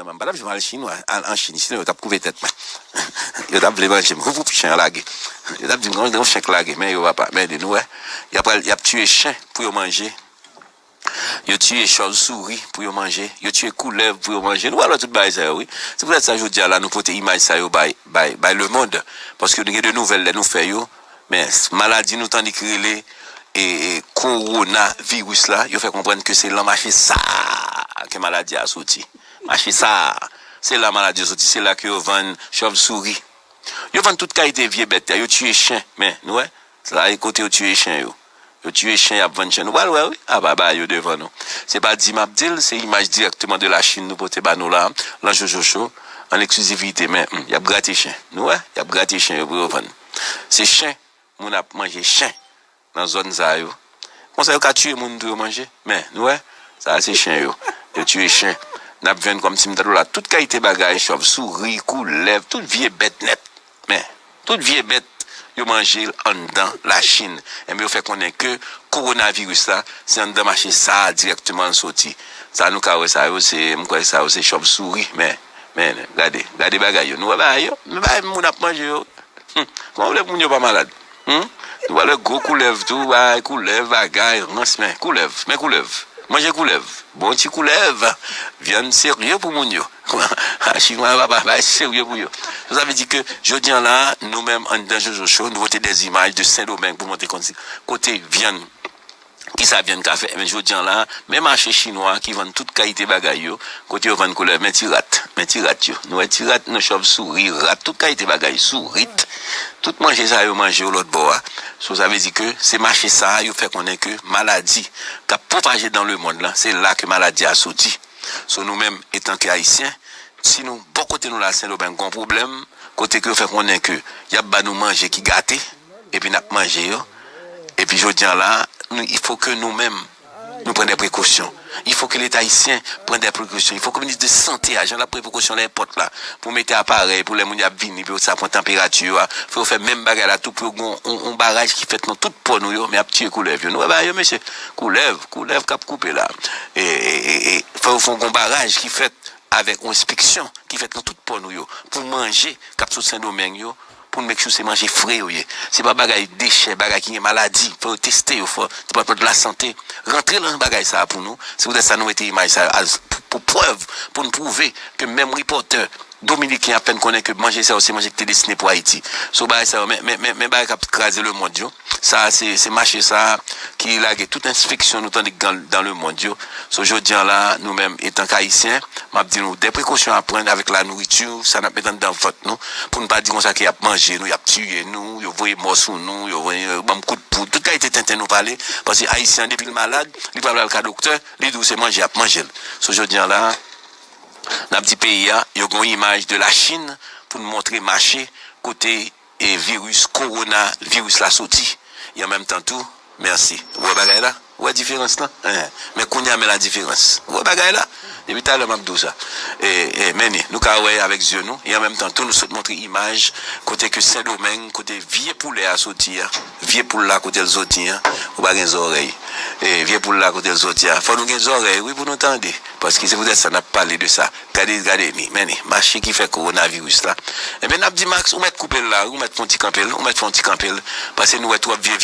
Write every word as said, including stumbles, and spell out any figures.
M pa t ap janm al Chin, an Chin, sinon yo t ap koupe tèt mwen. Yo t ap vle manje m. Woup, woup, chen an lage. Yo t ap di m, "Yon chen k lage, men yo papa, men de nou wè." Y ap, y ap tiye chen pou yo manje. Yo tiye chòv souri pou yo manje. Yo tiye koulèv pou yo manje. Nou pral wè tout bagay sa yo, wi. Se poutèt sa, jodi a la, nou pote imaj sa yo bay, bay, bay lemonn. Paske nou gen de nouvèl lè nou fè yo. Men maladi nou tande ki rele e, e, kowonaviris la, yo fè konprann ke se lan mache sa a ke maladi a soti. Mache sa a, se la maladi a soti, se la ke yo vann chòv souri. Yo vann tout kalite vye bèt, yo tiye chen, men, nou wè, sa e kote yo tiye chen yo. Yo tiye chen, y ap vann chen. Nou pral wè, wi. A, ba, ba yo devan nou. Se pa di m ap di l, se imaj dirèkteman de la Chine nou pote ba nou la, lan Jojo Show, an eksklizivite, men, hmm, y ap grate chen. Nou wè, y ap grate chen yo pou yo vann. Se chen, moun ap manje chen nan zòn sa yo. Konsa yo ka tiye moun tou yo manje. Men, nou wè, sa a se chen yo. Yo tiye chen. N ap jwenn kòmsi m ta di w la, tout kalite bagay, chòv souri, koulèv, tout vye bèt nèt. Men, tout vye bèt, yo manje l anndan Lachin. Enben, yo fè konnen ke kowonaviris la, se anndan mache sa a dirèkteman l soti. Sa nou ka wè sa yo, se, m kwè sa yo se chòv souri. Men, men, gade, gade bagay yo. Nou wè bagay yo? Men bagay moun ap manje yo. Hmm. Kòman w vle pou moun yo pa malad? Hmm? Nou pral wè gwo koulèv tou, bay koulèv, bagay, rans, men koulèv, men koulèv. Manje koulèv. Bon ti koulèv. Vyann serye pou moun yo. Chinwa yo pa bay serye pou yo. Sa vle di ke jodi an la, nou menm anndan Jojo Show, nou pote des images de Sendomeng pou montre konsi kote vyann Kisa vyann ka fè? Men jodi an la, men mache chinwa ki vann tout kalite bagay yo, kote yo vann koulèv, men ti rat, men ti rat yo. Nou wè ti rat, nou chòv souri, rat, tout kalite bagay, sourit. Tout manje sa yo manje yo lòt bò a. So, sa vle di ke se mache sa a yo fè konnen ke maladi k ap pwopaje dan lemonn lan, se la ke maladi a soti. So, nou menm, etanke Ayisyen, si nou, bò kote nou la, Sendomeng, gon pwoblèm, kote ke yo fè konnen ke y ap ba nou manje ki gate, epi n ap manje yo. Epi jodi an la, nou, il faut que nou menm, nou pran de prekosyon. Il faut que Leta ayisyen pran de prekosyon. Il faut que minis de sante a, jan l ap pran prekosyon nan èpòt la, pou mete aparèy, pou lè moun y ap vini, pou yo sa pran tanperati yo a, fò yo fè menm bagay la tou, pou yo gon on, on baraj ki fèt nan tout pò nou yo, men ap tiye koulèv yo. Nou wè bagay yo, mesye? Koulèv, koulèv k ap koupe la. E, e, e, e, fò yo fè yon baraj ki fèt avèk yon enspeksyon ki fèt nan tout pò nou yo, pou manje k ap sot Sendomeng yo, pou n make sure se manje fre yo ye. Se pa bagay dechè, bagay ki gen maladi. Fò yo teste yo, fò Depatman de Lasante rantre nan bagay sa a pou nou. Se poutèt sa nou mete imaj sa a pou, pou prèv, pou n pwouve ke menm ripòtè dominiken ap fè n konnen ke manje sa yo se manje ki te destine pou Ayiti. So bagay sa yo, men, men, men, men bagay k ap kraze lemonn yo. Sa a se, se mache sa a ki lage tout enspeksyon nou tande k dan, dan lemonn yo. So jodi an la, nou menm, etanke Ayisyen, m ap di nou, de prekosyon a pran avèk la nouriti, sa n ap met anndan vant nou, pou n pa di konsa ke y ap manje nou, y ap tiye nou, yo voye mò sou nou, yo voye, yo ban m kout poud, tout kalite tenten nou pale, paske Ayisyen an, depi l malad, li pa vle al ka doktè, li di w se manje y ap manje l. So jodi an la, n ap di peyi a, yo gen yon imaj de Lachin pou n montre mache kote e viris, kowonaviris la soti. E an menm tan tou, mèsi. Ou wè bagay la? Ou wè diferans lan? Hein. Men kounye a, men la diferans. Ou wè bagay la? Depi talè m ap di w sa. E, e, men ni, nou ka wè avèk zye nou. E an menm tan tou, nou sot montre imaj kote ke Sendomeng, kote vye poulè a soti a. Vye poul la, kote l soti a. Ou pa gen zòrèy. E, vye poul la, kote l soti a. Fò nou gen zòrèy, wi, pou nou tande. Paske se poutèt sa n ap pale de sa. Gade, gade, ni, men ni, mache ki fè kowonaviris la. Ebyen, n ap di Max, ou mèt koupe l la, wi, ou mèt fè yon ti kanpe l, ou mèt fè yon ti kanpe l. Paske nou wè twòp vye